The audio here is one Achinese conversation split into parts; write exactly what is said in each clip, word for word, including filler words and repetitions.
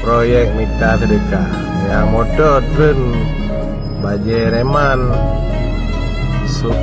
Proyek mita seudeukah. Nyang moto treun bajée reman. Su-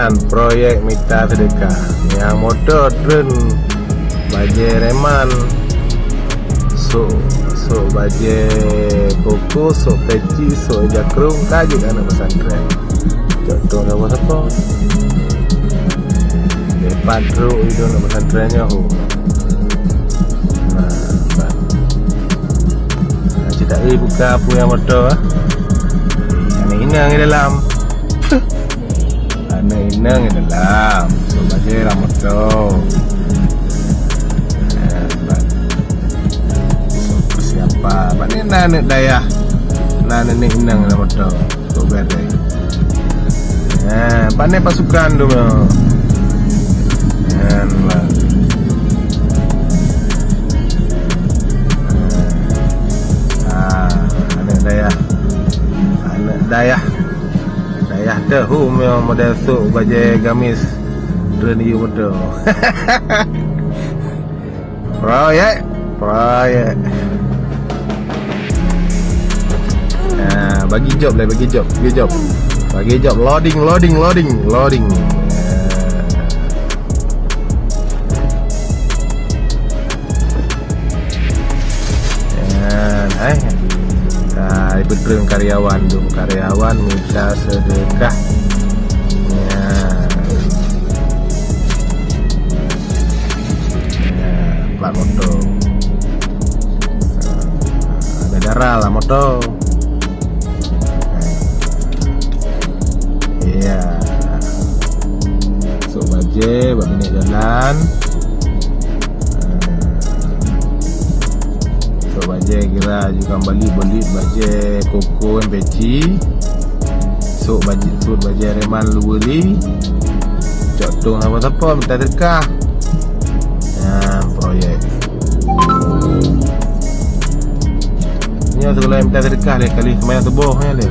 Nyan proyek mita seudeukah. Nyang moto treun bajée reman. Sôk, sôk bajée koko, sôk peci, sôk jakrong, ka jeuet aneuk pesantren. Cok tueng sapo-sapo. Depan trok idong aneuk pesantren nyoe. Nah, bah. Nah, cit tak buka peue nyang moto, ah. Aneuk inong di dalam. Aneuk inong di dalam. Sôk bajée lam moto. Eh, bah. Sôk persiapan. Bah ni na aneuk dayah. Na aneuk inong lam moto. Sôk bajée. Eh, bah ni pasukan tu, bah. Eh, bah. Ah, aneuk dayah. Aneuk dayah. Dayah teuh hu meunyoe model sôk bajée gamis treun yue moto. Proyek, proyek. Ah, bagi job lah, bagi job, bagi job. Bagi job, loading, loading, loading, loading. Ah. Nyan, hai. Hai, peutreun karyawan dum, karyawan mita seudeukah. Nyan. Nyan, plat moto. Ada darah lah moto. Iya. Sôk bajée bak binéh jalan. Sôk bajée kira juga bali-bali bajée koko ngon peci. Sôk bajée, sôk bajée reman luweuli. Cok tueng sapo-sapo mita seudeukah. Nyan proyek. Nyoe seugala mita seudeukah lé kali seumayang suboh nyan lé.